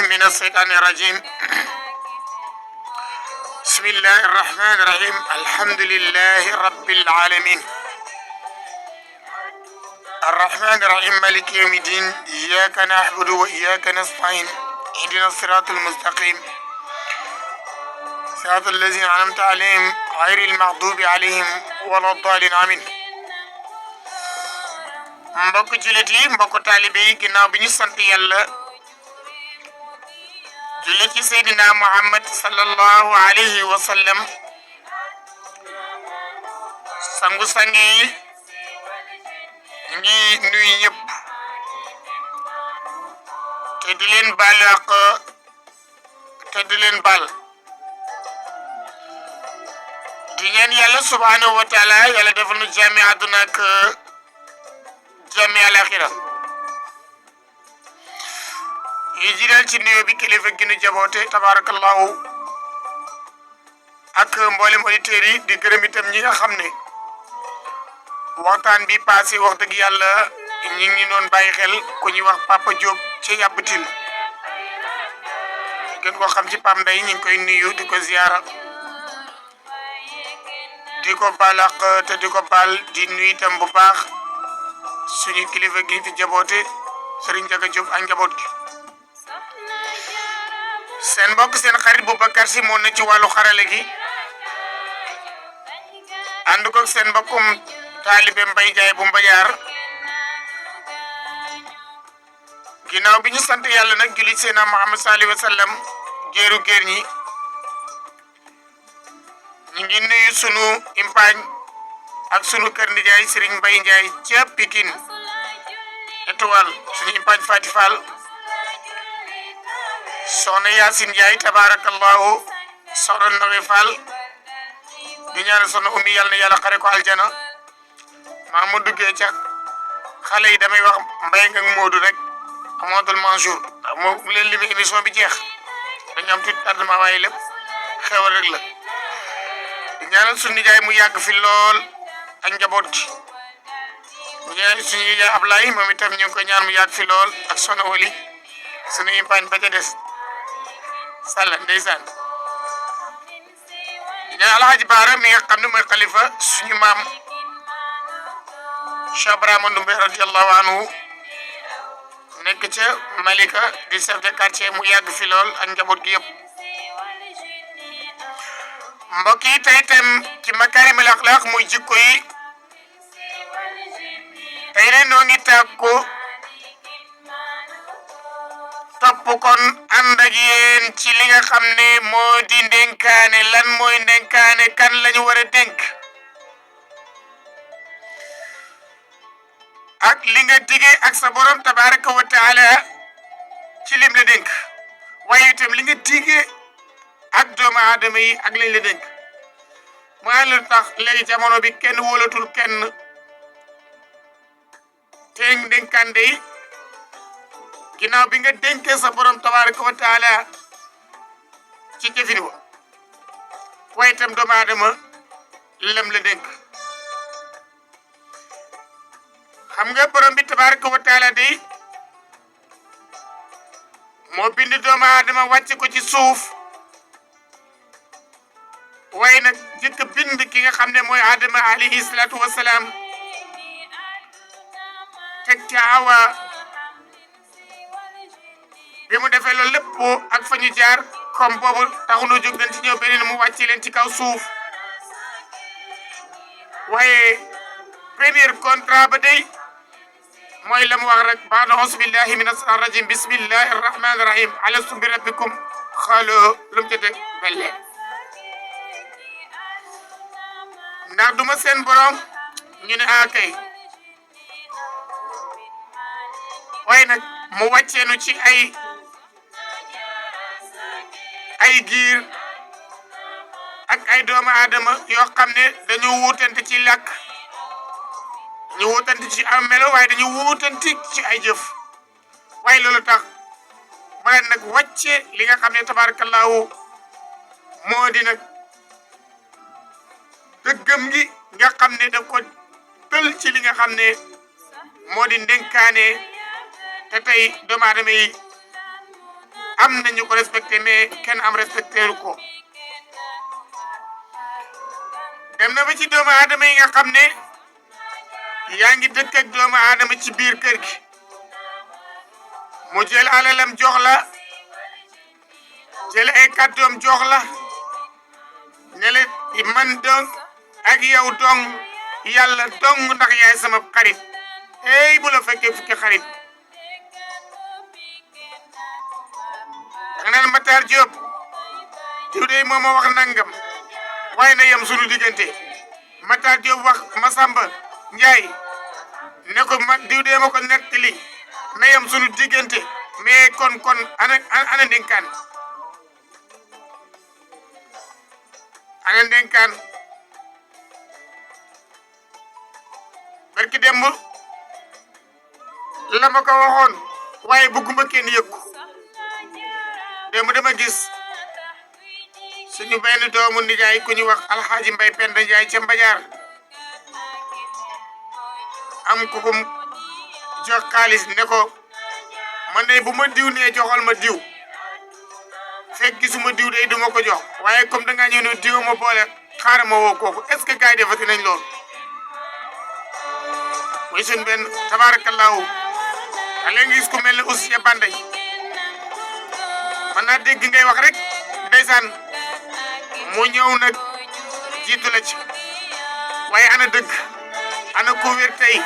من الشيطان الرجيم. بسم الله الرحمن الرحيم. الحمد لله رب العالمين الرحمن الرحيم مالك يوم الدين. إياك نعبد وإياك نستعين. اهدنا الصراط المستقيم صراط الذين أنعمت عليهم غير المغضوب عليهم ولا الضالين آمين. mbokk jullit yi mbokk taalibe yi ginnaaw bi ñu sant yàlla julli ci Seydina Muhammad sallallahu alayhi wa sallam sangu sangi yi ngi nuyu ñëpp te di leen baalu àq te di leen baal di ñaan yàlla subhanahu wa taala yàlla defal nu jàmmi àdduna ak jàmmi alaxira yi jiral ci nuyoo bi kilifa gi nu jaboote tabarakallahu ak mboolem auditeurs yi di gërëm itam ñi nga xam ne waxtaan bi passé wax dëgg yàlla ñi ngi doon bàyyi xel ku ñuy wax Papa Diop ci yàbbatil gën ko xam ci Pam Nday ñi ngi koy nuyu di ko ziyaara di ko balaq te di ko bal di nuyu itam bu baax suñu kilifa gi fi jaboote Serigne Jaga Diop ak njaboot gi seen mbokk seen xarit Boubacar Sy moo na ci wàllu xarale gi ànd ko seen mbokkum taalibe Mbay Jaay bu Mbajaar ginnaaw bi ñu sant yàlla nag julli Seydina Muhammad sallallahu alayhi wa sallam géeru géer ñi ñu ngi nuyu sunu impaañ ak sunu kër nijaay Serigne Mbay Njaay ca Pikine étoile suñu impaañ Fati Fall soxna Yaasin Njaay tabarakallahu soxna Nowe Fall di ñaanal soxna Ummi yàlla na yàlla xare ko aljana maa mu duggee ca xale yi damay wax Mbay nga Moodu rek Amadou Mansour ndax mu leen limi émission bi jeex dañu am tuuti tardement waaye lépp xewal rek la di ñaanal suñu nijaay mu yàgg fi lool ak njaboot gi ñu ñaanal suñu nijaay Ablaye moom itam ñu ngi koy ñaan mu yàgg fi lool ak soxna Wali suñu impaañ ba ca des sàlla ndeysaan ñaan Alhaji Baara mi nga xam ne mooy xalifa suñu maam Cheikh Ibrahima Ndumbe radiyallahu anhu nekk ca Malika di chef de quartier mu yàgg fi lool ak njaboot gi yëpp mbokk yi tey itam ci makaarimul axlaaq muy jikko yi tey ne noo ngi tàggu topp kon ànd ak yéen ci li nga xam ne moo di ndénkaane lan mooy ndénkaane kan lañu war a dénk ak li nga digee ak sa borom tabaraka wa taala ci lim la dénk waaye itam li nga digee ak doomu aadama yi ak lañ la dénk mooy lu tax léegi jamono bi kenn wóolatul kenn te ndénkaande yi ginnaaw bi nga dénkee sa borom tabaraka wa taala ci jëfin wa waaye itam doomu aadama lam la dénk xam nga borom bi tabaraka wa taala day moo bind doomu aadama wàcce ko ci suuf waaye nag jëkk bind ki nga xam ne mooy Adama alayhi salaatu wa salaam teg ca Hawa bi mu defee loolu lépp ak fa ñu jaar comme boobu taxunoo jóg dañ ci ñëw beneen mu wàcce leen ci kaw suuf waaye premier contrat ba day mooy la mu wax rek baada auzu billahi mina shaytaani rajim bismillahi arrahmani rahim alastu bi rabbikum xaaloo lu mu tëdd belle ndax duma seen borom ñu ne kay waaye nag mu wàcceenu ci ay giir ak ay doomu aadama yoo xam ne dañu wuutante ci làkk dañu wuutante ci am melo waaye dañu wuutante ci ay jëf waaye loolu tax mu leen nag wàcce li nga xam ne tabarakallahu moo di nag dëggam gi nga xam ne daf ko tël ci li nga xam ne moo di ndénkaane te tey doomu aadama yi am na ñu ko respecté mais kenn am respecté lu ko dem na ba ci doomu aadama yi nga xam ne yaa ngi dëkk ak doomu aadama ci biir kër gi mu jël alalam jox la jël ay kàddoom jox la ne la man dong ak yow dong yàlla dong ndax yaay sama xarit ey bu la fekkee fukki xarit danga naan Matar Diop diw de moom wax nangam waaye na yem sunu diggante Matar Diop wax Masamba Njaay ne ko ma diw de ma ko nettali na yem sunu diggante mais kon ana ndénkaan ana ndénkaan barki démb la ma ko waxoon waaye bëgguma kenn yëg ko démb dama gis suñu benn doomu nijaay ku ñu wax Alxaaji Mbay Penda Njaay ca Mbajaar am ku ko jox xaalis ne ko man de bu ma diw nee joxal ma diw fekk gisuma diw de duma ko jox waaye comme dangaa ñëw ne diw ma boole xaaral ma woo kooku est-ce que gars yi defati nañ lool muy suñ benn tabaarakallaahu a léegi gis ku mel ne aussi ya banday man naa dégg ngay wax rek ndeysaan mu ñëw nag jiitu la ci waaye ana dëgg ana ko wér tey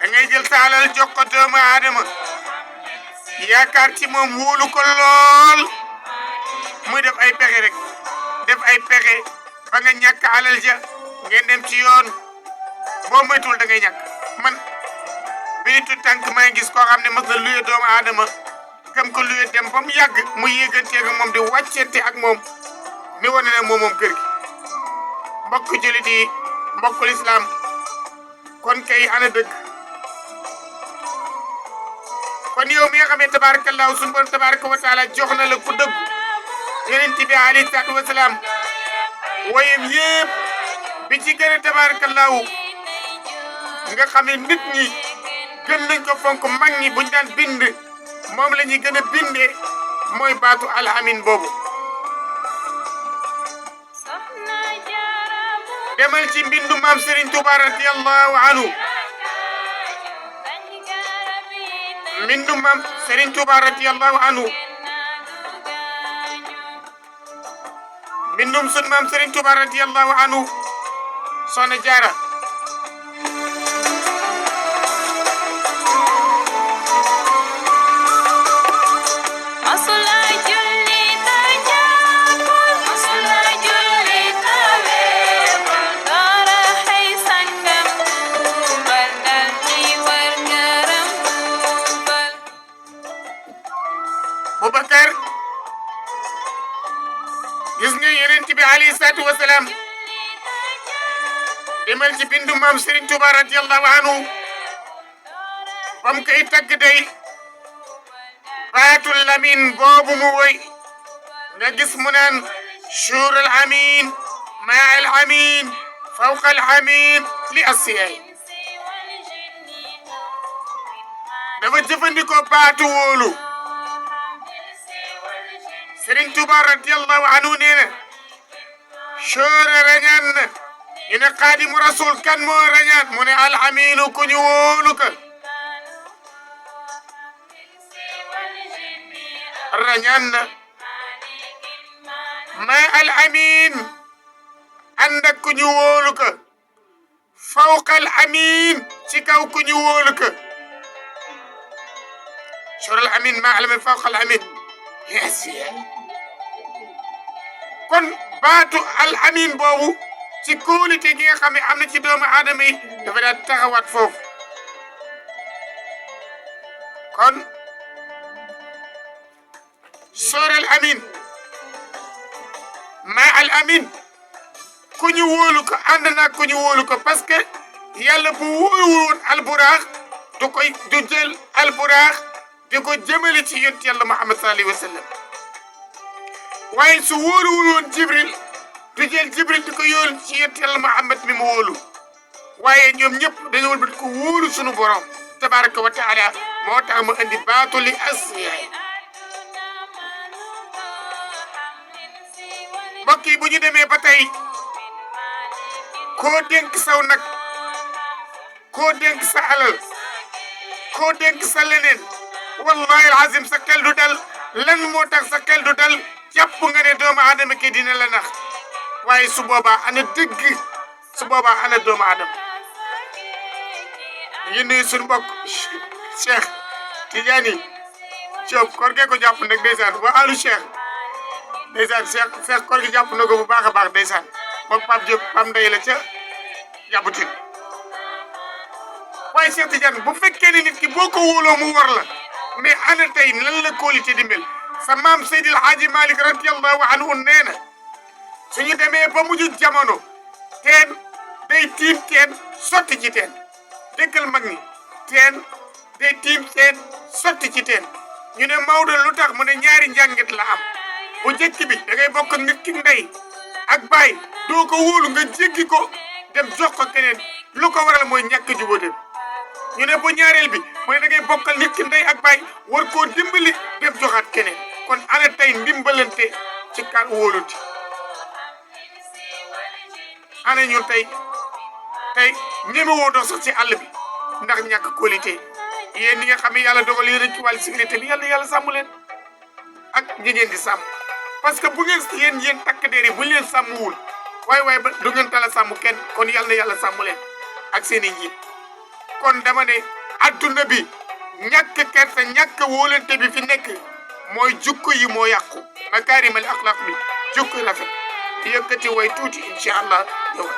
da ngay jël sa alal jox ko doomu aadama yaakaar ci moom wóolu ko lool muy def ay pexe rek def ay pexe ba nga ñàkk alal ja ngeen dem ci yoon boo moytuwul da ngay ñàkk man bi tu tànk may gis koo xam ne mas na luye doomu aadama gam ko luye dem ba mu yàgg mu yéegantee ak moom di wàccente ak moom mi wane ne moom kër gi mbokk jullit yi mbokkul islam kon kay ana dëgg kon yow mi nga xam ne tabarakallahu sunu borom tabaraka wa taala jox na la ku dëgg yonent bi alayhi salaatu wa salaam wayam yëpp bi ci gën a tabarakallahu nga xam ne nit ñi gën nañ ko fonk mag ñi buñ daan bind moom la ñuy gën a bindee mooy baatu alhamin boobu demal ci mbindu maam Serigne Touba radiyallahu anhu mbindu maam Serigne Touba radiyallahu anhu mbindum sun maam Serigne Touba radiyallahu anhu Soxna Jaara Boubacar gis nga yonent bi alayhi salaatu wa salaam demal ci bindu maam Serigne Touba radiyallahu anhu bam koy tagg day baatul lamin boobu mu woy nga gis mu naan shuur al amin maa al amin fawqa al amin li asiyay dafa jëfandikoo baatu wóolu Serigne Touba radiyallahu anhu nee na shoore rañaan na ñu ne Xaadimu Rasul kan moo rañaan mu ne alamiinu ku ñu wóolu ka rañaan na ma alamin ànd ak ku ñu wóolu ka fawqa alamin ci kaw ku ñu wóolu ka shoore alamin ma alamin fawqa alamin yes kon baatu al amin boobu ci kóolite gi nga xam ne am na ci doomu aadama yi dafa daal taxawaat foofu kon soorel amin ma al amin ku ñu wóolu ko ànd naa ku ñu wóolu ko parce que yàlla bu wóoluwul woon alburaax du jël alburaax di ko jëmale ci yonent yàlla Muhammad sallallahu alayhi wa sallam waaye su wóoluwul woon Jibril du jël Jibril di ko yóolu ci yonent yàlla Muhammad mi mu wóolu waaye ñoom ñëpp dañoo wëlbati ko wóolu sunu borom tabaraka wa taala moo tax mu andi baatu li asyaay mbokk yi bu ñu demee ba tey koo dénk saw nag koo dénk sa alal koo dénk sa leneen wallahi alazim sa xel du dal lan moo tax sa xel du dal jàpp nga ne doomu aadama ki dina la nax waaye su boobaa ana dëgg su boobaa ana doomu aadama ñu nuyu suñu mbokk Cheikh Tidiane Diop koor gee ko jàpp nag ndeysaan wa alu Cheikh ndeysaan Cheikh koor gi jàpp na ko bu baax a baax ndeysaan moom Pape Diop Pam Ndeye la ca yàbbutin waaye Cheikh Tidiane bu fekkee ne nit ki boo ko wóoloo mu war la mais ana tey lan la qualité di mel sa maam Seydil Hadji Malick radiyallahu anhu nee na suñu demee ba mujj jamono teen day tiim teen sotti ci teen dëkkal mag ñi teen day tiim teen sotti ci teen ñu ne Maodo lu tax mu ne ñaari njàngit la am bu njëkk bi da ngay bokk nit ki ndey ak baay doo ko wóolu nga jéggi ko dem jox ko keneen lu ko waral mooy ñàkk jubóote ñu ne bu ñaareel bi mooy da ngay bokkal nit ki ndey ak baay war koo dimbali dem joxaat keneen kon ana tey ndimbalante ci kan wóoluti ana ñun tey ñeme woo dox sax ci àll bi ndax ñàkk qualité yéen ñi nga xam ne yàlla dogal yéen ci wàllu sécurité bi yàlla sàmm leen ak ñi ngeen di sàmm parce que bu ngeen yéen takk der yi bu leen sàmmwul waaye ba du ngeen tala sàmm kenn kon yàlla sàmm leen ak seen i njiit kon dama ne adduna bi ñàkk kersa ñàkk wóolante bi fi nekk mooy jukko yi moo yàqu makaarimal axlaq bi jukko rafet yëkkati way tuuti incha allah ñëw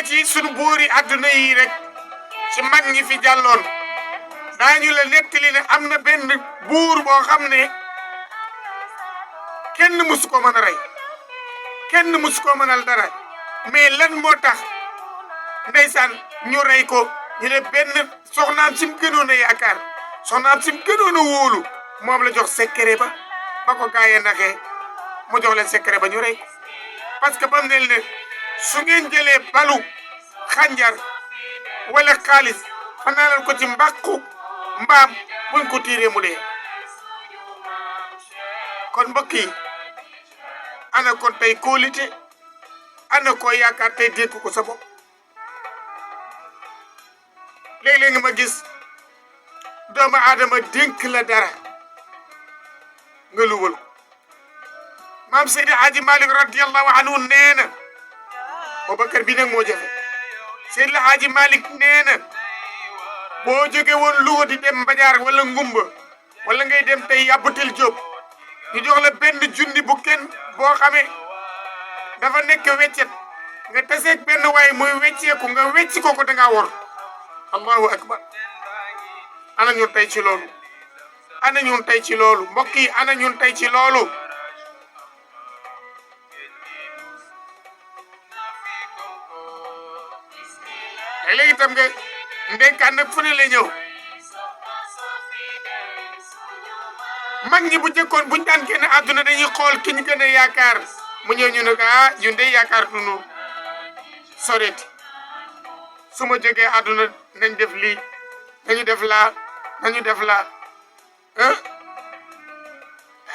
ci sunu buuri adduna yi rek ci mag ñi fi jàlloon daañu la nettali ne am na benn buur boo xam ne kenn musu ko mën a rey kenn musu ko mënal dara mais lan moo tax ndeysaan ñu rey ko ñu ne benn soxnaam sim gënoon a yaakaar soxnaam sim gënoon a wóolu moom la jox secret ba ko gaayee naxee mu jox leen secret ba ñu rey ko parce que bam nel ne su ngeen jëlee balu xànjar wala xaalis fanaalal ko ci mbàqu mbaam buñ ko tiiree mu dee kon mbokk yi ana kon tey kóolite ana ko yaakaar tey dénk ko sa bopp léeg-léeg nga ma gis doomu aadama dénk la dara nga luwal ko maam Seydi Hadji Malick radiyallahu anhu nee na Boubacar bi nag moo jafe Seydi Hadji Malick nee na boo jóge woon Louga di dem Mbajaar wala Ngumba wala ngay dem tey Yàbbutil Jóob ñu jox la benn junni bu kenn boo xamee dafa nekk weccet nga taseeg benn waay muy wecceeku nga wecci ko da ngaa wor allahu akbar ana ñun tey ci loolu ana ñun tey ci loolu mbokk yi ana ñun tey ci loolu léegi itam nga ndenkaan nag fu ne la ñëw mag ñi bu jëkkoon buñ daan génn àdduna dañuy xool ki ñu gën a yaakaar mu ñëw ñu ne ko ñun de yaakaar tunu soreti su ma jógee àdduna nañ def lii nañu def laa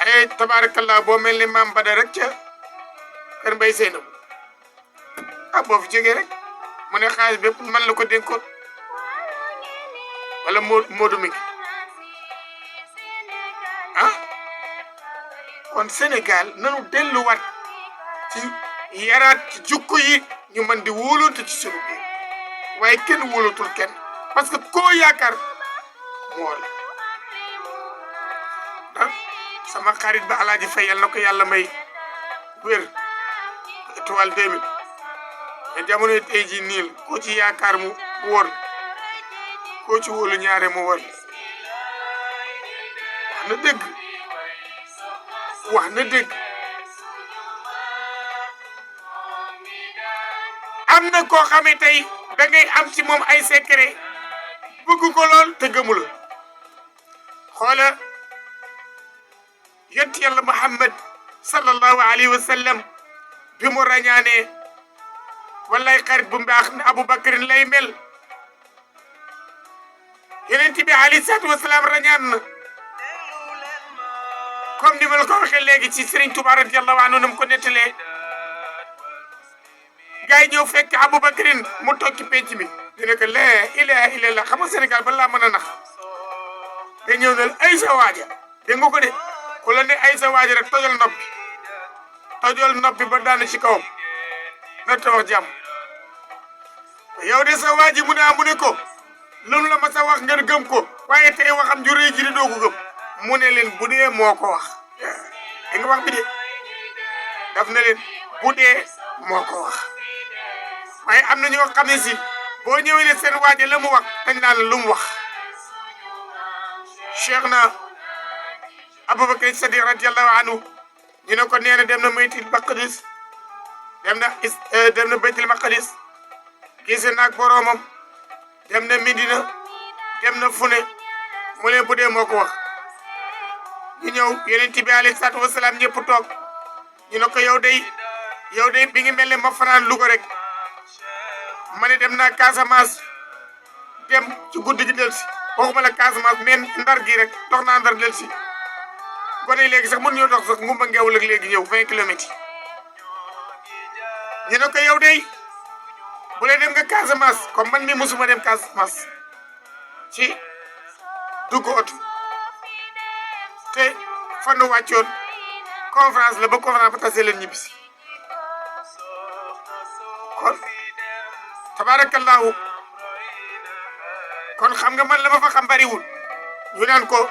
ay tabarakallah boo mel ni maam Bada rek ca kër Mbay Seyna boo fi jógee rek mu ne xaalis bépp man la ko dénkoon wala Modou mi kon Sénégal nanu delluwaat ci yaraat ci jukko yi ñu mën di wóolonte ci sunu biir waaye kenn wóolatul kenn parce que koo yaakaar moo la sama xarit ba Alaaji Fay yal na ko yàlla may wér étoile 2000 mais jamono tey jii niil koo ci yaakaar mu wóor koo ci wóolu ñaare mu wóor wax na dëgg wax na dëgg am na koo xamee tey da ngay am ci moom ay secret bëgg ko lool te gëmu la xoola yonent yàlla Muhammad sallallahu alayhi wa sallam bi mu rañaanee wallaay xarit bu mbaax ne Abubakrin lay mel yonent bi alayhi salaatu wa salaam rañaan na comme ni ma la ko waxee léegi ci Serigne Touba radiyallahu anhu nam ko nettalee gars yi ñëw fekk Abubakrin mu toog ci penc mi dina ko laa ilaaha illallah xam nga Sénégal ba laa mën a nax te ñëw na ay sa waaja dégg nga ko de ku la ne ay sa waaja rek tojol noppi ba daanu ci kawam na ta wax jàmm yow de sa waaji mu ne ko loolu la ma sa wax ngeen gëm ko waaye tey waxam ju rëy ji di doo ko gëm mu ne leen bu dee moo ko wax dégg nga wax bi de daf ne leen bu dee moo ko wax waaye am na ñoo xam ne si boo ñëwee ne seen waaje la mu wax dañ naan lu mu wax cheikh na Abubakar Sadiq radiyallahu anhu ñu ne ko nee na dem na Baytul Maqdis dem na Baytul Maqdis gise naag boroomam dem na Medina dem na fu ne mu ne bu dee moo ko wax ñu ñëw yonent bi alayhi salaatu wasalaam ñëpp toog ñu ne ko yow day bi ngi mel ne ma fanaan Louga rek ma ne dem naa Casamance dem ci guddi gi del si waxuma la Casamance mais Ndar gi rek dox naa Ndar del si gone léegi sax mën ñoo dox sax ngumba ngeewul ak léegi ñëw 20 kilomètres ñu ne ko yow day bu lee dem nga Casamance comme man mi musuma dem Casamance ci dugg oto te fan wàccoon conférence la ba conférence ba tase leen ñibbisi kon tabarakallahu kon xam nga man la ma fa xam bariwul ñu naan ko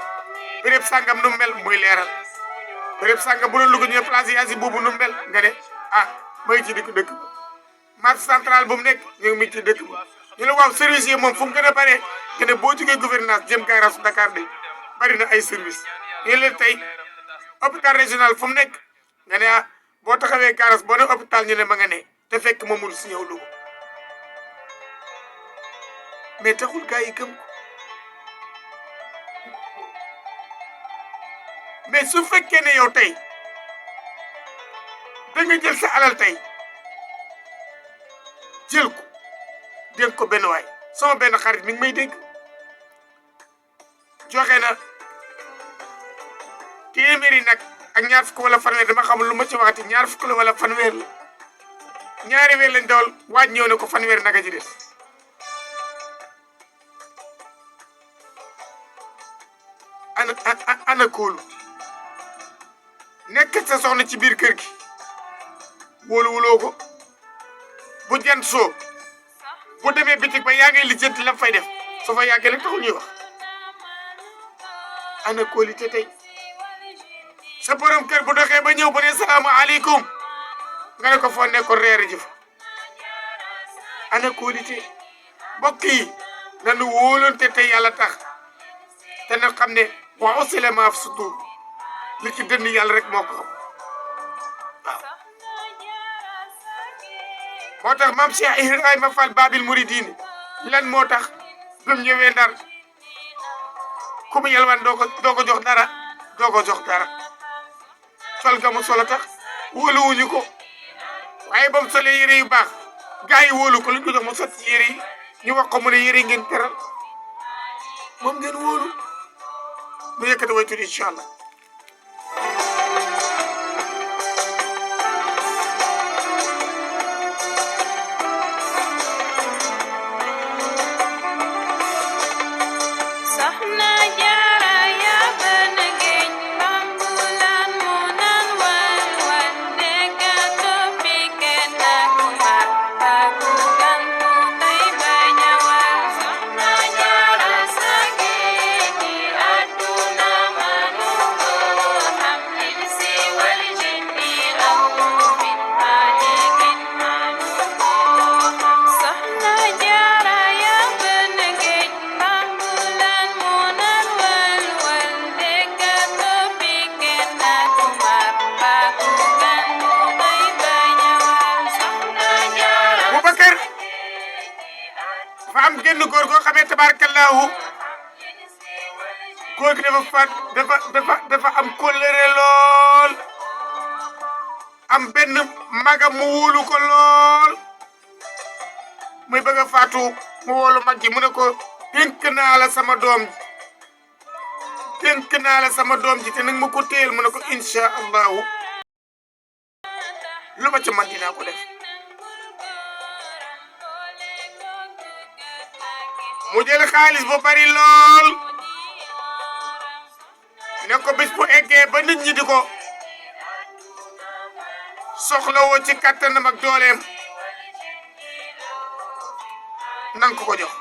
béréb sàngam nu mel muy leeral béréb sàngam bu doon Louga ñu ne place Yacine boobu nu mel nga ne ah may ci dëkk ba marché central bu mu nekk ñu ngi ci dëkk ba ñu ne waaw service yi moom fu mu gën a bare nga ne boo jógee gouvernance jëm garage Dakar de bari na ay service ñu leen tey hôpital régional fu mu nekk nga ne ah boo taxawee garage boo ne hôpital ñu ne ma nga ne te fekk ma mënul si ñëw Louga mais taxul gars yi gëm ko mais su fekkee ne yow tey da nga jël sa alal tey jël ko dénk ko benn waay sama benn xarit mi ngi may dégg joxe na téeméeri nag ak ñaar fukk wala fanweer dama xamul lu ma ci waxati ñaar fukk la wala fanweer la ñaari weer lañ dawal waaj ñëw ne ko fanweer nag a ji des ana kóolu nekk sa soxna ci biir kër gi wóolu-wuloo ko bu jant soo bu demee bitig ba yaa ngay lijjanti la fay def su fa yàggee rek taxul ñuy wax ana kóolite tey sa borom kër bu doxee ba ñëw bu ne salaamaaleykum nga ne ko foo nekkoon reer ji fa ana kóolite mbokk yi nanu wóolonte tey yàlla tax te na xam ne wa usila ma fi sudur li ci dënn yàlla rek moo ko xam waaw moo tax maam Cheikh Ibrahima Fall Babil Mouridine lan moo tax bi mu ñëwee Ndar ku mu yalwaan doo ko jox dara sol ga mu solo tax wóoluwuñu ko waaye ba mu solee yére yu baax gars yi wóolu ko lu ñu ko jox mu sot ci yére yi ñu wax ko mu ne yére ngeen teral moom ngeen wóolu mu yëkkati way tuuti incha allah fa am genn góor goo xamee tabarakallahu góor gi dafa am kóllëre lool am benn magam mu wóolu ko lool muy bëgg a faatu mu wóolu mag ji mu ne ko dénk naa la sama doom ji te nag ma ko téyel mu ne ko insha allahu lu ma ca man dinaa ko def mu jël xaalis bu bari lool ne ko bis bu eggee ba nit ñi di ko soxla woo ci kattanam ak dooleem nang ko jox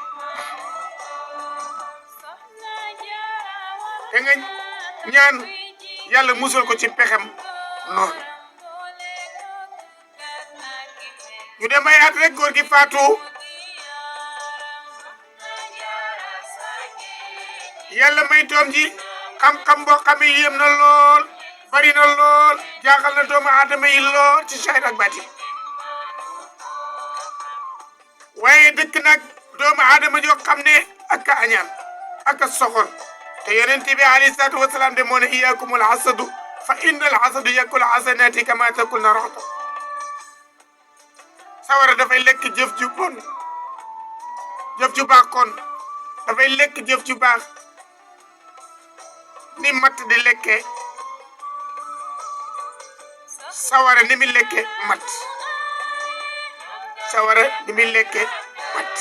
te nga ñaan yàlla musal ko ci pexem noonu ñu dem ay at rek góor gi faatu yàlla may doom ji xam-xam boo xam ne yéem na lool bari na lool jaaxal na doomu aadama yi lool ci saahir ak baatin waaye dëkk nag doomu aadama joo xam ne ak a añaan ak a soxor te yonent bi alayhi salaatu wasalaam de moo ne iyaakumul hasadu fa inna al hasadu yakul hasanati kama takul narata sawara dafay lekk jëf ju bon jëf ju baax kon dafay lekk jëf ju baax ni matt di lekke sawara ni mi lekke mat sawara ni mi lekke mat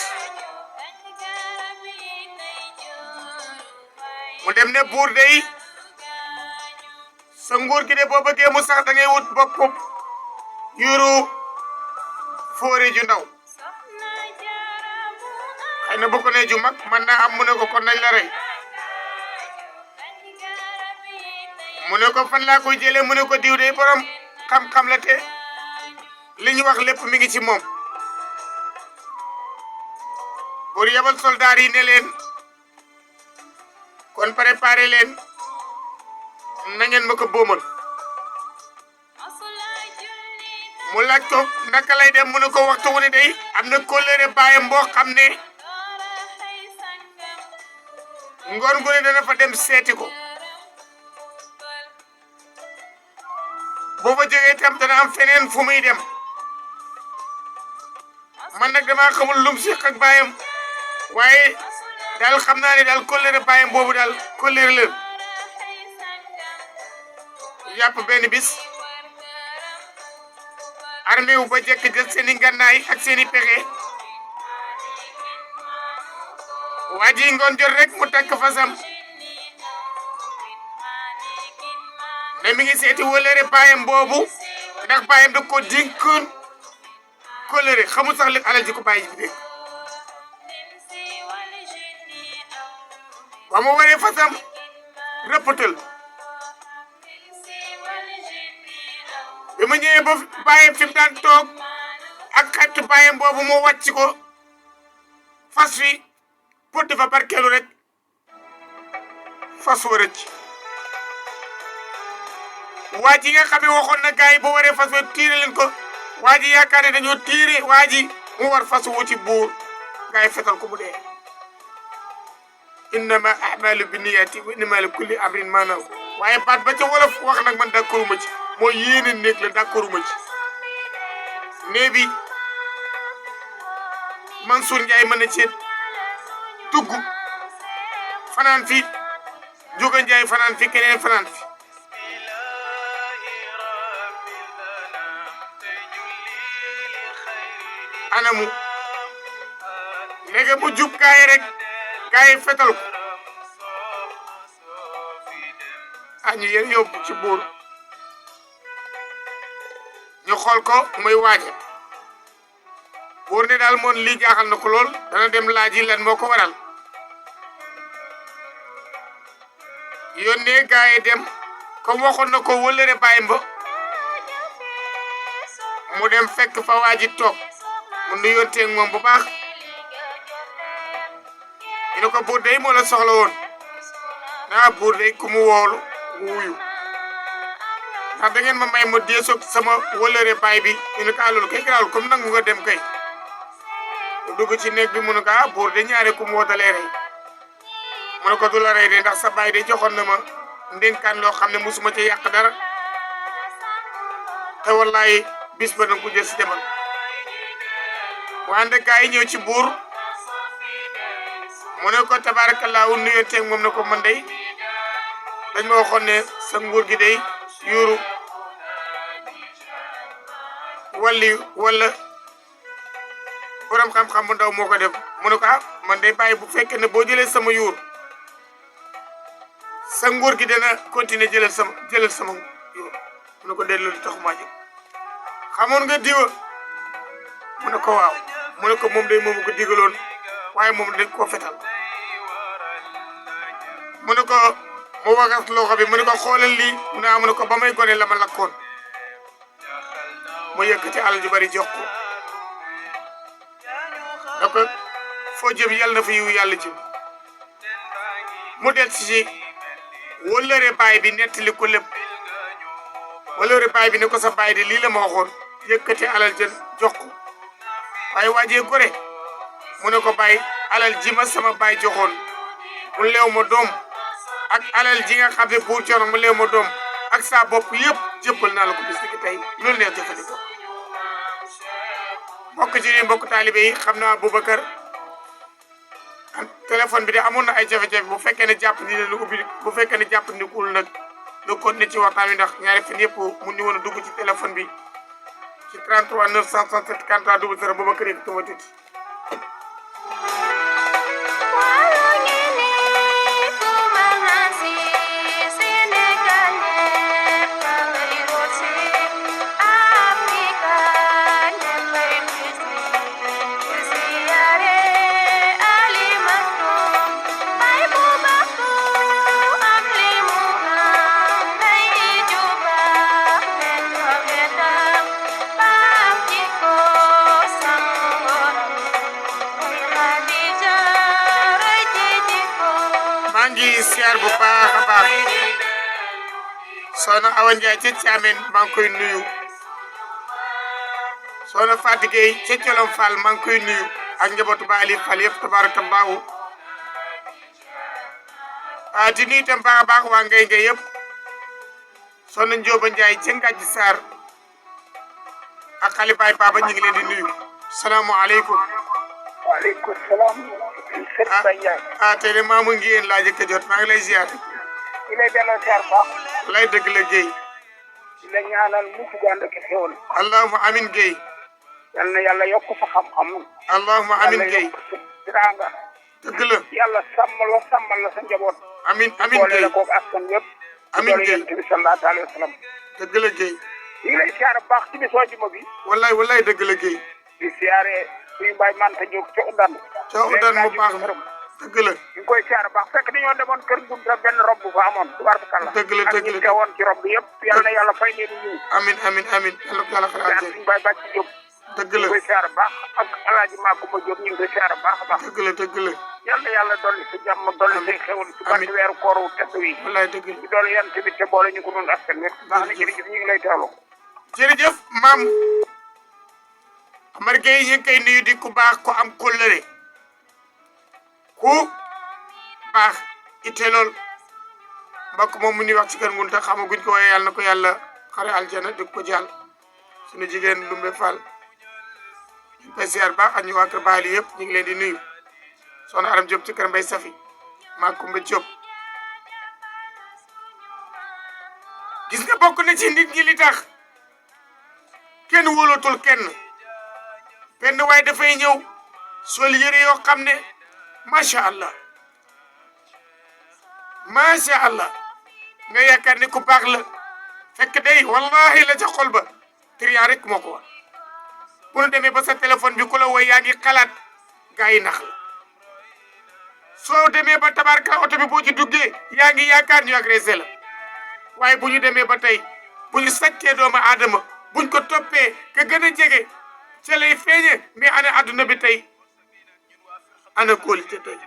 mu dem ne buur dey sa nguur gi de boo bëggee mu sax da ngay wut bopp yuru foore ju ndaw xëy na bu ko ne ju mag man naa am mu ne ko kon nañ la rey mu ne ko fan laa koy jëlee mu ne ko diw de borom xam-xam la te li ñu wax lépp mi ngi ci moom pour yebal soldaar yi ne leen kon préparé leen na ngeen ma ko boomal mu laaj ko naka lay dem mu ne ko waxtu wu ne day am na kóllëre baayam boo xam ne ngoon gu ne dana fa dem seeti ko boo fa jógee tam dana am feneen fu muy dem man nag damaa xamul lum si ak baayam waaye daal xam naa ne daal kóllëre baayam boobu daal kóllëre la yàpp benn bis armée wu ba jekk jël seeni ngànnaay ak seeni pexe waa ji ngoon jot rek mu takk fasam ne mi ngi seeti wóllëre baayam boobu ndax baayam da ko dénkoon kóllëre xamul sax li alal ji ko bàyyi bi dénk ba mu waree fasam rëppatal bi mu ñëwee ba bàyyam fi mu daan toog ak xaritu bàyyam boobu mu wàcc ko fas wi pour dafa barkeelu rek fas wa rëcc waa ji nga xam ne waxoon na gars yi bu waree fas wa tiire leen ko waa ji yaakaar ne dañoo tiire waa ji mu war fas wu ci buur gars yi fetal ko mu dee innama a'malu binniyati wa innama li kulli amrin ma nawa waaye baat ba ca wolof wax nag man d'accorduma ci mooy yéene néeg la d'accorduma ci nee bi Mansour Ndiaye mën na ci dugg fanaan fi Jóga Ndiaye fanaan fi keneen fanaan fi anamu léegi mu jub gaay rek gaay fetal ko ñu yéen yóbbu ci buur ñu xool ko muy waaje buur ne daal moom lii jaaxal na ko lool dana dem laaj yi lan moo ko waral yónnee gaay dem comme waxoon na ko wëllëre bàyyim ba mu dem fekk fa waaji toog mu nuyonteeg moom bu baax ñu ne ko buur day moo la soxla woon naa buur day ku mu woolu wuyu ndax da ngeen ma may ma deesoog sama wëllëre baay bi ñu ne ko loolu kay garaawul comme nangu nga dem kay dugg ci néeg bi mu ne ko ah buur de ñaare ku mu wootalee rey mu ne ko du la rey de ndax sa baay de joxoon na ma ndénkaan loo xam ne musuma ci yàq dara te wallaay bis ba danga ko jël si demal wante gaa yi ñëw ci buur mu ne ko tabaarakallaahu nuyonteeg moom ne ko man day dañ ma waxoon ne sa nguur gi day yuuru wala borom xam-xam bu ndaw moo ko def mu ne ko ah man day bàyyi bu fekkee ne boo jëlee sama yuur sa nguur gi dana continuer jëlal sama yuur mu ne ko dee loolu taxumaa jóg xamoon nga diwa mu ne ko waaw mu ne ko moom day moomu ko digaloon waaye moom dañ koo fetal mu ne ko mu wagas loxo bi mu ne ko xoolal lii mu ne ko ba may gone la ma lakkoon mu yëkkati alal ju bari jox ko da ko foo jëm yàlla na fa yiw yàlla jëm mu del si wëllëre baay bi nettali ko lépp wëllëre baay bi ne ko sa baay de lii la ma waxoon yëkkati alal jën jox ko waaye waajee gore mu ne ko baay alal ji ma sama baay joxoon mu leew ma doom ak alal ji nga xam ne buur coono mu leew ma doom ak saa bopp yëpp jëppal naa la ko bis ki tey loolu neex jëfandikoo mbokk ci mbokk taalibe yi xam naa Boubacar téléphone bi de amoon na ay jafe-jafe bu fekkee ne jàpp ni lu ubbi bu fekkee ne jàpp ni kul nag lu continuer ci waxtaan wi ndax ñaari fan yëpp mun ñu woon a dugg ci téléphone bi ci 33 967 43 00 Boubacar yi tuma tuuti siyaar bu baax a baax soxna Awa Ndiaye ca Thiamène maa ngi koy nuyu soxna Fatou Gueye ca Colom Fall maa ngi koy nuyu ak njabootu ba Ali Fall yëpp tabarakallahu di nuyu itam baax a baax waa ngay ngay yëpp soxna Ndioba Ndiaye ca Ngàjji Sarr ak xali baay Baba ñu ngi leen di nuyu salaamaaleykum. waaleykum salaam. tey de maamu ngi yéen laa jëkk a jot maa ngi lay ziar. di lay delloo ziar baax. lay dëgg la Guèye. di la ñaanal mu fi ànd ak xéwal. allahumma amin Guèye. yal na yàlla yokk sa xam-xam. allahumma amin Guèye. yàlla yokk sa teraanga. dëgg la. yàlla sàmmal la sa njaboot. amin amin boole Guèye. la koog askan yëpp. amin Guèye yonent bi sallallahu alayhi wa sallam. dëgg la Guèye. ñu ngi lay ziar baax ci bisu àjjuma bi. wallaay dëgg la Guèye. di ziare suñu Baye Manta Diop ca Udane. ca Udane mu baax na dëgg la. ñu ngi koy ziar baax fekk dañoo demoon kër Gunta benn rob bu fa amoon tubaarkalla. dëgg la ak ñu teewoon ci rob bi yëpp yal na yàlla fay leen ñu. amin yàlla ko yàlla xalaat ziar suñu Baye Bàcc Diop. dëgg ñu la ngi koy ziar baax ak El Hadj Makoumba Diop ñu ngi koy ziar baax a baax. dëgg la. yal na yàlla dolli sa jàmm dolli say xewal ci barke weeru koor wu tedd wi. wallaay dëgg la. ci doole yan tamit te boole ñu ko doon askan wi. baax na jërëjëf ñu ngi lay teewlu. jërëjëf maam Amar Gueye ñu ngi koy nuyu di ku baax ku am kóllëre ku baax itte lool mbokk moom mu ñuy wax ci kër Ngunta xamaguñ ko waaye yàlla na ko yàlla xare aljana di ko jàll suñu jigéen Lumbe Fall ñu koy siyaar baax ak ñu waa kër Baali yëpp ñu ngi leen di nuyu soxna Aram Diop ci kër Mbay Safi maa Kumba Diop gis nga bokk na ci nit ñi li tax kenn wóolatul kenn waaye dafay ñëw sol yëre yoo xam ne macha allah nga yaakaar ni ku baax la fekk day wallahi la ca xol ba trian rek moo ko wax bu nu demee ba sa téléphone bi ku la woy yaa ngi xalaat gaa yi nax la soo demee ba tabarka oto bi boo ci duggee yaa ngi yaakaar ñu agressé la waaye bu ñu demee ba tey bu ñu sàccee doomu aadama buñ ko toppee ka gën a jege ca lay feeñe mais ana adduna bi tey ana kóolite tey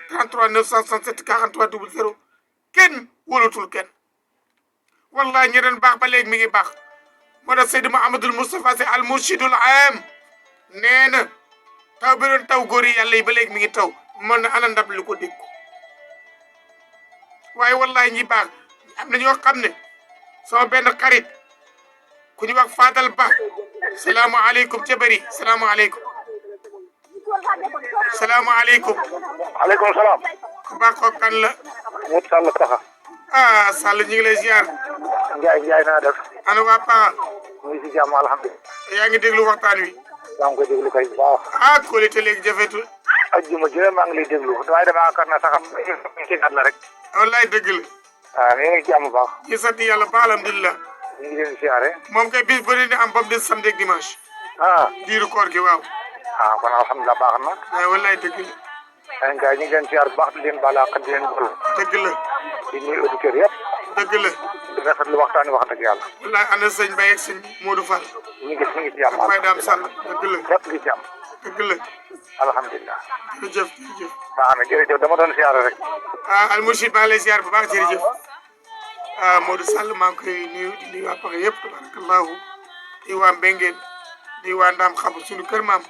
33 967 43 00 kenn wóolatul kenn wallahi ñi doon baax ba léegi mi ngi baax moo tax Seydi Mouhamadul Moustapha Sy al murshidul aam nee na taw bi doon taw góor yi yàlla yi ba léegi mi ngi taw mën na ana ndab lu ko dégg waaye wallahi ñi baax am na ñoo xam ne sama benn xarit ku ñu wax Fadal Ba salaamaaleykum ca bëri salaamaaleykum salaamaaleykum. aleykum salaam. ku baax ko kan la. Modou Sall Paxa. ah Sall ñu ngi lay ziar. Ndiaye naa def. ana waa Paxa. ñu ngi si jàmm alhamdulilah. yaa ngi déglu waxtaan wi. yaa ngi koy déglu kay bu baax. ah kóolite léegi jafetul. ajjuma jërë maa ngi lay déglu waaye damaa yaakaar na sax ci naat la rek. wallaay dëgg la. waaw mi ngi jàmm bu baax. ñu sant yàlla ba alhamdulilah. ñu ngi leen siyaare. moom kay bis bëri na am ba mu des samedi ak dimanche. ah. diiru koor gi waaw. ah kon alhamdulilah baax na. waaye wallaay dëgg la. ay gars ñu ngi leen siyaar bu baax di leen baal àq di leen baal. dëgg la. di nuyu auditeurs yëpp. dëgg la. di rafetlu waxtaan wi wax dëgg yàlla. wallaay ana sëñ Baye ak sëñ Modou Fall. ñu ngi ci jàmm. Baye Dame Sall dëgg la. lépp ngi ci jàmm. dëgg la. alhamdulilah. jërëjëf jërëjëf. baax na jërëjëf dama doon siyaare rek. ah Al Mourchid maa ngi lay ziar bu baax jërëjëf. ah Modou Sall maa ngi koy nuyu di nuyu waa Paxa yëpp tabarakallahu di waa Mbengeen di waa Ndaam xam suñu kër maam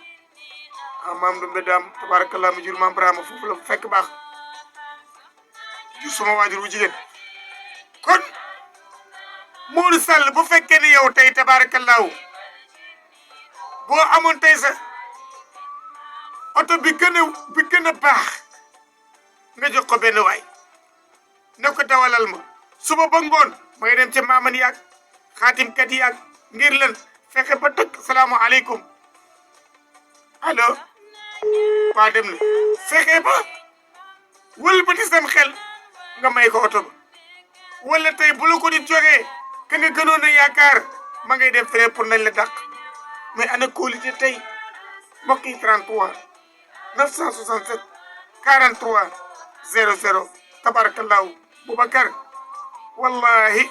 ah maam Dumbe Daam tabarakallahu mu jur maam Brahma foofu la fekk baax jur suma waajur wu jigéen kon Modou Sall bu fekkee ne yow tey tabarakallahu boo amoon tey sa oto bi gën a baax nga jox ko benn waay ne ko dawalal ma suba ba ngoon ma ngi dem ca maaman yaag xaatimkat yaag ngir lan fexe ba tëkk salaamaaleykum allo waa dem na fexe ba wëlbati sam xel nga may ko oto ba wala tey bu la ko di joxee ka nga gënoon a yaakaar ma ngay dem fere pour nañ la dàq mais ana qualité tey mbokk yi 33 967 43 00 tabarakallahu Boubacar wallahi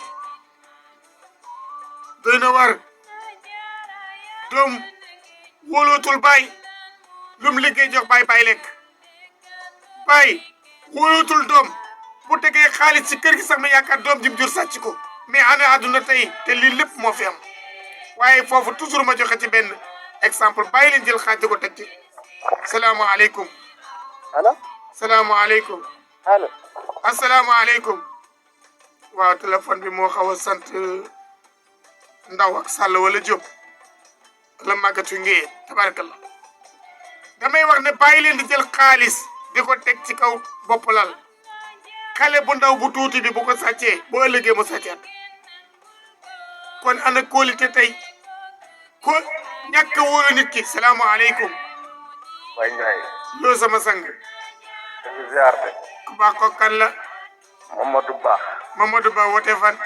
doy na war doom wóolootul baay lum liggéey jox baay lekk baay wóolootul doom bu tegee xaalis ci kër gi sax ma yaakaar doom jim jur sàcc ko mais ana àdduna tey te lii lépp moo fi am waaye foofu toujours ma joxe ci benn exemple bàyyi leen jël xaaj ko teg ci salaamaaleykum allo. salaamaaleykum allo. asalaamaaleykum waaw téléphone bi moo xaw a sant Ndaw ak Sall wala Diop la màggatu ngeen tabarakallah damay wax ne bàyyi leen di jël xaalis di ko teg ci kaw bopp lal xale bu ndaw bu tuuti bi bu ko sàccee boo ëllëgee mu sàccaat kon ana qualité tey ko ñàkk a wóolu nit ki salaamaaleykum Baye Ndiaye. loo sama sang di ziar de. ku baax ko kan la Mamadou Ba. Mamadou Ba woote fan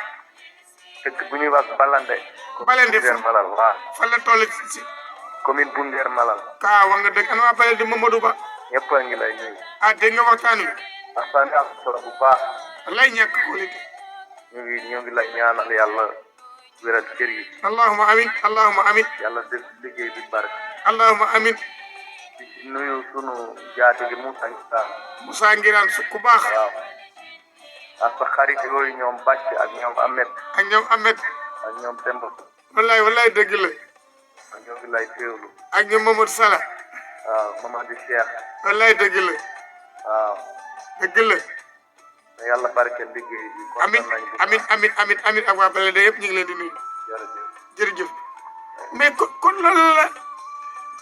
dëkk bu ñuy wax Balande. Balande Ndeer Malal waaw. fan la toll ci commune bu Ndeer Malal. kaa wax nga dëgg ana waa Balande Mamadou Ba ñëpp a ngi lay nuyu. ah dégg nga waxtaan wi waxtaan bi am solo bu baax. lay ñàkk qualité ñu ngi lay ñaanal yàlla wéral kër yi. allahuma amin allahuma amin yàlla def liggéey bi barke. allahuma amin di nuyu sunu jaatige Moussa Ngiraan. Moussa Ngiraan su ku baax waaw. ak sa xarit yooyu ñoom Bàcc ak ñoom Ahmed. ak ñoom Ahmed ak ñoom Demba. wallaay dëgg la ak ñoo ngi lay teewlu. ak ñoom Mamadou Sala waaw Mamadou Cheikh. wallaay dëgg la waaw. dëgg la na yàlla barkeel liggéey bi. amin amin amin amin amin ak waa Balande yëpp ñu ngi leen di nuyu jërëjëf. jërëjëf mais kon loolu la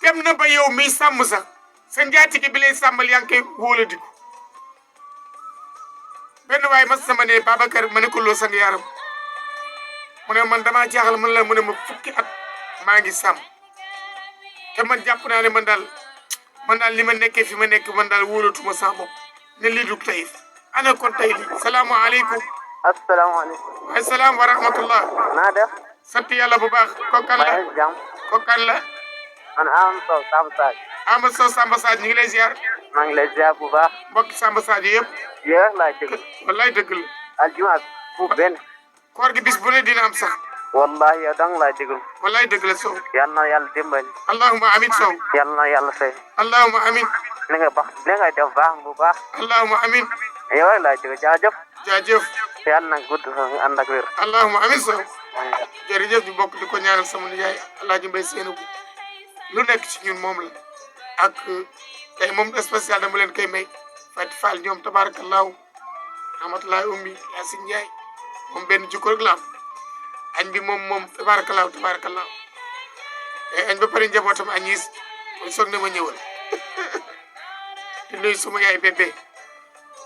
dem na ba yow miy sàmm sax sa njaatige bi lay sàmmal yaa ngi koy wóola diku benn waaye mas sama ne Babacar ma ne ko loo sang yaram mu ne man damaa jaaxal man la mu ne ma fukki at maa ngi sàmm te man jàpp naa ne man daal li ma nekkee fi ma nekk man daal wóolatuma sa bopp ne lii du tayif ana kon tey lii salaamaaleykum asalaamaaleykum. wa salaam wa rahmatullah naa def. sant yàlla bu baax kookan la maa ngi jàmm. kookan la man Amadou Sow Samba Sadio. Amadou Sow Samba Sadio ñu ngi lay ziar maa ngi lay ziar bu baax. mbokki Samba Sadio yëpp yéen laa déglu. wallaay dëgg la aljuma bu benn. koor gi bis bu ne dina am sax wallahi yow dong laa déglu. wallaay dëgg la Sow yal na yàlla dimbali. allahuma amin Sow yal na yàlla fay. allahuma amin li nga def baax bu baax. allahuma amin yow laa déglu jaajëf. jaajëf yal na gudd fa nga ànd ak wér. allahuma amin Sow jërëjëf ñu bokk di ko ñaanal sama nijaay Alaaji Mbay Seenabu lu nekk ci ñun moom la ak tey moom spécial dama leen koy may Fatou Fall ñoom tabaarakallaahu Amatulaay Ummi Yaasin Njaay moom benn jikko rek la am añ bi moom tabaarakallaahu tey añ ba pare njabootam añis kon soog na ma ñëwal di nuyu suma yaay bébé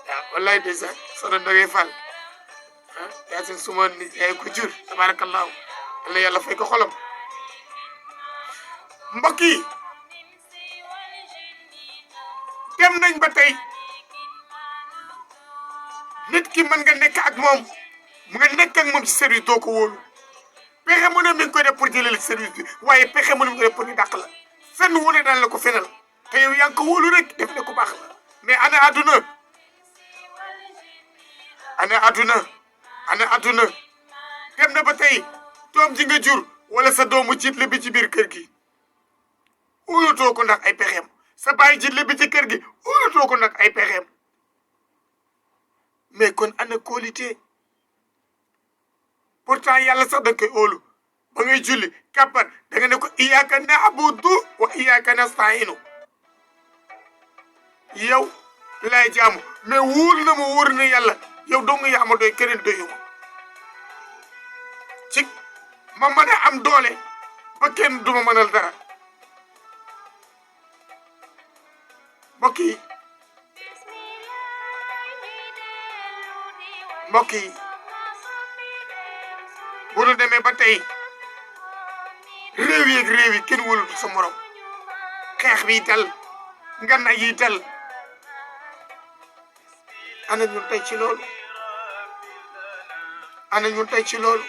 waaw wallaay ndeysaan soxna Ndogay Fall Yaasin suma yaay ko jur tabaarakallaahu yal yàlla fay ko xolam mbokk yi dem nañ ba tey nit ki mën nga nekk ak moom mu nga nekk ak moom ci service doo ko wóolu pexe mu ne mi ngi koy def pour jëlee la service bi waaye pexe mu ne mi ngi koy def pour ñu dàq la fenn wu ne daan la ko fenal te yow yaa ngi ko wóolu rek def ne ko baax la mais ana àdduna dem na ba tey doom ji nga jur wala sa doomu jiitle bi ci biir kër gi wóolatoo ko ndax ay pexeem sa baay jiitle bi ci kër gi wóolatoo ko ndax ay pexeem mais kon ana qualité pourtant yàlla sax da nga koy óolu ba ngay julli kàppat da nga ne ko iyyaka na'budu wa iyyaka nasta'inu yow lay jaamu mais wóor na ma wóor na yàlla yow dong yaa ma doy keneen doyuma ci ma mën a am doole ba kenn duma mënal dara mbokk yi bu nu demee ba tey réew yi kenn wóolatu sa morom xeex bi dal ngana yi dal ana ñun tey ci loolu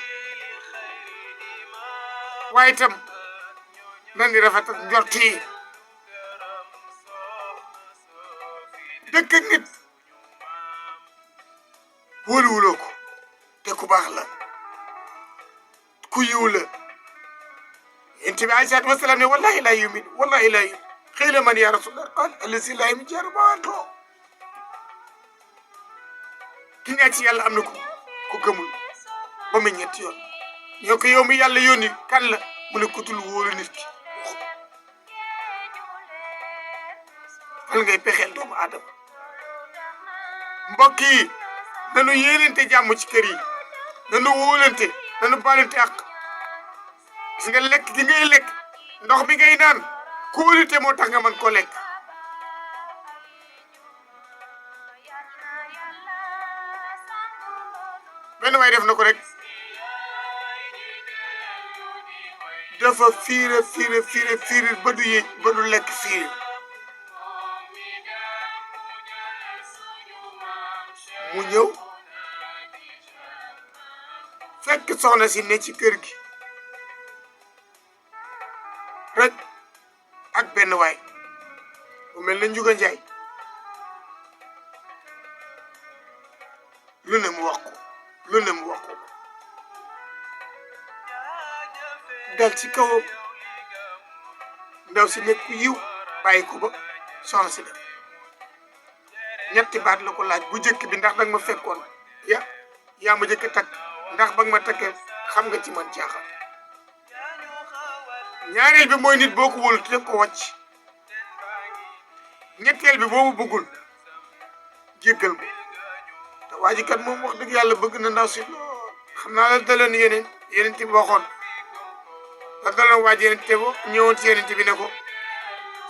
waaye itam nan di rafet njort yi dëkk ak nit wóoluwuloo ko te ku baax la ku yiw la yonent bi alayhi salaatu wasalaam ne wallahi laa yumin xëy la man yaa rasulallah qaal allazi laa yumin jaaru baatoo ki nga ci yàlla am na ku gëmul ba mu ñetti yoon ñoo ko yow mi yàlla yónni kan la mu ne kutul wóolu nit ki fan ngay pexeel doomu aadama mbokk yi nanu yéenante jàmm ci kër yi nanu wóolante nanu baalante ak gis nga lekk gi ngay lekk ndox mi ngay naan kóolute moo tax nga mën ko lekk benn waay def na ko rek dafa fiire ba du lekk fiir mu ñëw fekk soxna si ne ci kër gi rek ak benn waay bu mel na Njuga Njaay lu ne mu wax ko dal ci kawam ndaw si nekk ku yiw bàyyi ko ba soxna si dem ñetti baat la ko laaj bu jëkk bi ndax danga ma fekkoon yaa ma jëkk takk ndax ba nga ma takkee xam nga ci man caaxaan ñaareel bi mooy nit boo ko wóolu te ko wàcc ñetteel bi boobu bëggul jéggal ko te waa ji kat moom wax dëgg yàlla bëgg na ndaw si lool xam naa la daloon yeneen ti waxoon la daloon waa ji yeneen te bo ñëwoon ci yeneen bi ne ko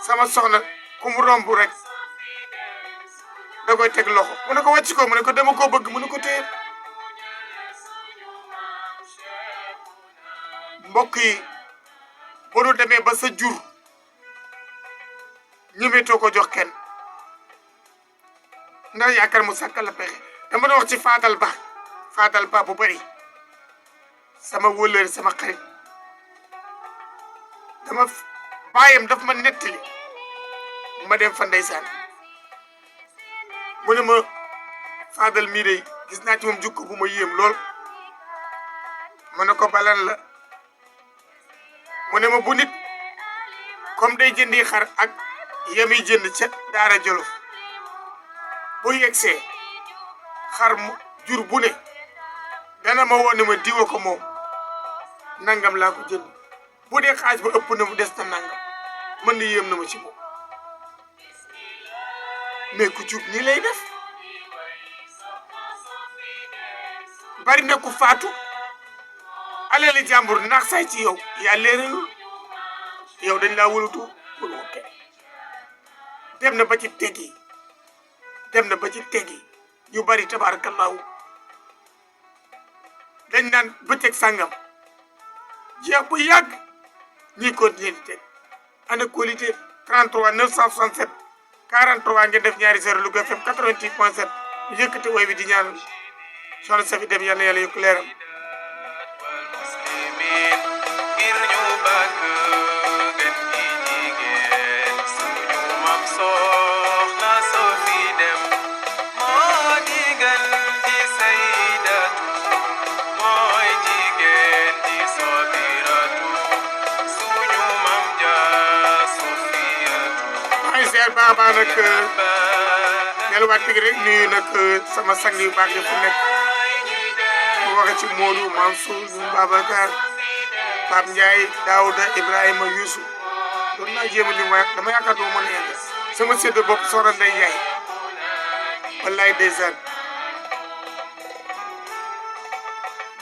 sama soxna ku mu romb rek da koy teg loxo mu ne ko wàcc ko mu ne ko dama koo bëgg mu ne ko téye mbokk yi boo nu demee ba sa jur ñemetoo ko jox kenn ndax yaakaar mu sàkkal la pexe dama doon wax ci Fadal Ba bu bari sama wëllëre sama xarit baayam daf ma nettali ma dem fa ndeysaan mu ne ma Fadal mii de gis naa ci moom jukko bu ma yéem lool mu ne ko balan la mu ne ma bu nit comme day jëndi xar ak yami jënd ca Daara Jolof bu yegsee xar mu jur bu ne dana ma woo ne ma diwa ko moom nangam laa ko jënd bu dee xaalis ba ëpp na mu des na nangam mën na yéem na ma ci moom mais ku jub nii lay def bari na ku faatu alali jàmbur ndax say ci yow yaa leeralul yow dañ laa wulutu wulu kenn dem na ba ci teggi ñu bari tabaarakallaahu dañ naan bëccëg sàngam jeex bu yàgg ñi continuer di teg ana qualité 33 967 43 ngeen def ñaari 0 Louga FM 88.7 ñu yëkkati woy bi di ñaan soxna Safi dem yal na yàlla yokk leeram baax baax nag delluwaat tigi rek nuyu nag sama sang yu baax yi fu nekk mu waxe ci Modou Mansour ñu Babacar Pape Ndiaye Daouda Ibrahima Youssou doon naa jéem a lim waaye dama yaakaar doo mën a yegg sama sédde bopp soxna Ndeye Ndiaye wallaay ndeysaan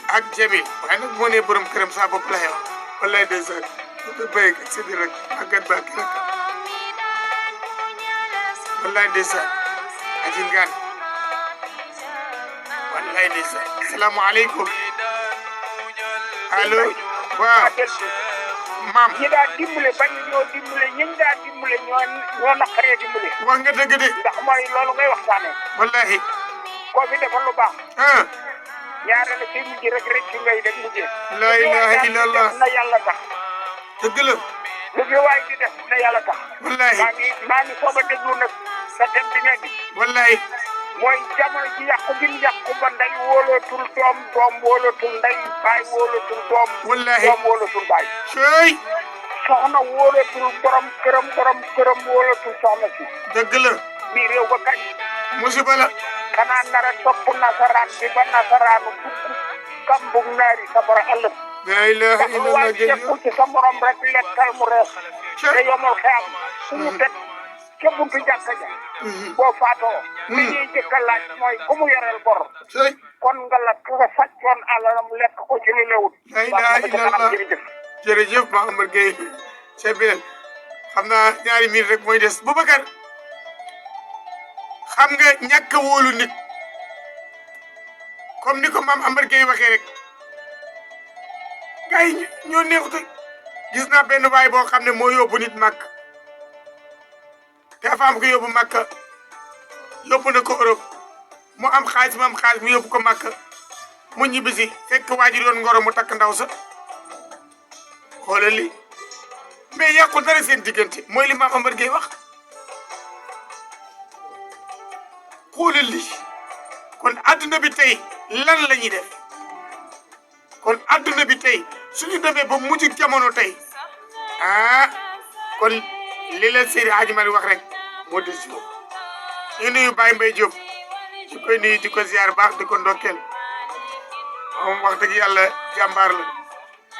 ak Jamil waaye nag moo nee borom këram saa bopp la wax wallaay ndeysaan ko béy ak sédde rek màggat ba ak rek wallaay ndeysaan aji ngaan wallaay ndeysaan asalaamaaleykum allo waaw maam ñi daa dimbale bañ ñoo dimbale ñi daa dimbale ñoo naqaree dimbale wax nga dëgg de ndax mooy loolu ngay waxtaane wallahi koo fi defal lu baax ah ñaare la ci mujj rek ci ngay def mujjee la ilaha illallah na yàlla tax dëgg la lu fi waay di def na yàlla tax wallahi maa ngi soog a déglu nag sa dem bi nga di wallahi mooy jamono ji yàqu gi yàqu ba ndey wóolootul doom wóolootul ndey baay wóolootul doom wallahi doom wóolootul baay cey soxna wóolootul borom këram wóolootul soxna si dëgg la bii réew ba kañ musiba la xanaa nara topp nasaraan bi ba nasaraanu dugg kambug naari sa bora ëllëg la ilaha illallah waaye jekku ci sa morom rek lekkal mu rees te yomal xeam suñu teg ca buntu jàkka ja boo faatoo li ñuy jëkk a laaj mooy ku mu yoreel bor cey kon nga la ka sàccoon alalam lekk ko ci lu lewut la ilaha illallah jërëjëf Mahamad Gueye c'est bien xam naa ñaari minute rek mooy des Boubacar xam nga ñàkk a wóolu nit comme ni ko maam Amar Gueye waxee rek gars yi ñoo neexut gis naa benn waay boo xam ne moo yóbbu nit màkk te afaam ko yóbbu màkk yóbbu na ko Europe mu am xaalis mu yóbbu ko màkk mu ñibbisi fekk waa ji doon ngoro mu takk ndaw sa xoolal li mais yàqu dara seen diggante mooy li maam Amar Gueye wax xoolal li kon adduna bi tey lan la ñuy def kon adduna bi tey suñu demee ba mujj jamono tey kon li la Seydi Hadji Malick wax rek moo des ci ñu nuyu Baye Mbaye Diop di koy nuyu di ko ziar baax di ko ndokkeel moom wax dëgg yàlla jàmbaar la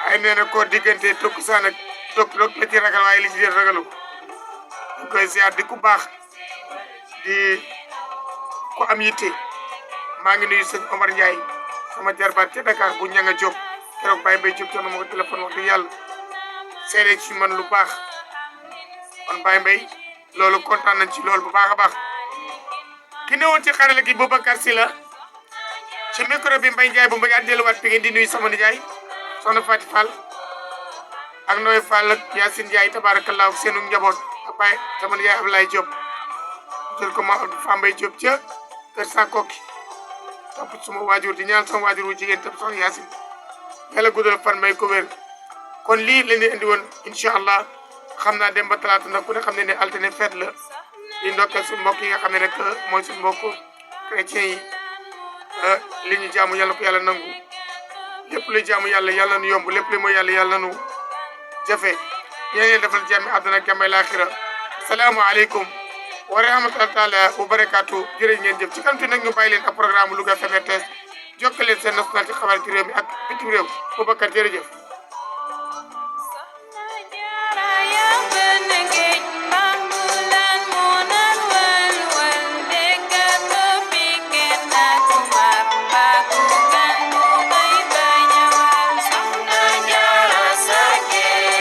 ay nee na koo diggante tokkusaan ak dog la ci ragal waaye li ci dee ragalu di koy ziar di ku baax di ko am yitte maa ngi nuyu sëñ Omar Ndiaye sama jarbaat ca Dakar bu ñanga Diop keroog Baye Mbaye Diop jox ma ko téléphone wax dëgg yàlla seede ci man lu baax kon Baye Mbaye loolu kontaan nañ ci loolu bu baax a baax ki newoon ci xarala gi Boubacar Sylla ci micro bi Mbaye Ndiaye bu mbéy delluwaat bi ngeen di nuyu sama nijaay soxna Fati Fall ak Noé Fall ak Yacine Ndiaye tabarakallah seenu njaboot ak Baye sama nijaay Ablaye Diop jël ko ma Abdou Fambaye Diop ca kër Sakoki topp suma waajur di ñaan sama waajur wu jigéen tam soxna Yacine yàlla guddal fan may ko wér kon lii lañ leen indi woon incha allah xam naa dem ba talaata ndax ku ne xam ne altine fête la di ndokkeel suñu mbokk yi nga xam ne rek mooy suñu mbokk chrétien yi li ñu jaamu yàlla ko yàlla nangu lépp lu jaamu yàlla yàlla nu yomb lépp lu mooy yàlla nu jafe yéen defal jàmmi àdduna jàmmi laaxira salaamaaleykum wa rahmatullahi taala wa barakaatu jërëjëf ngeen jëf ci kanam nag ñu bàyyi leen ak programme Louga FM RTS jokkale leen seen national ci xabaar ci réew mi ak bitim réew Boubacar jërëjëf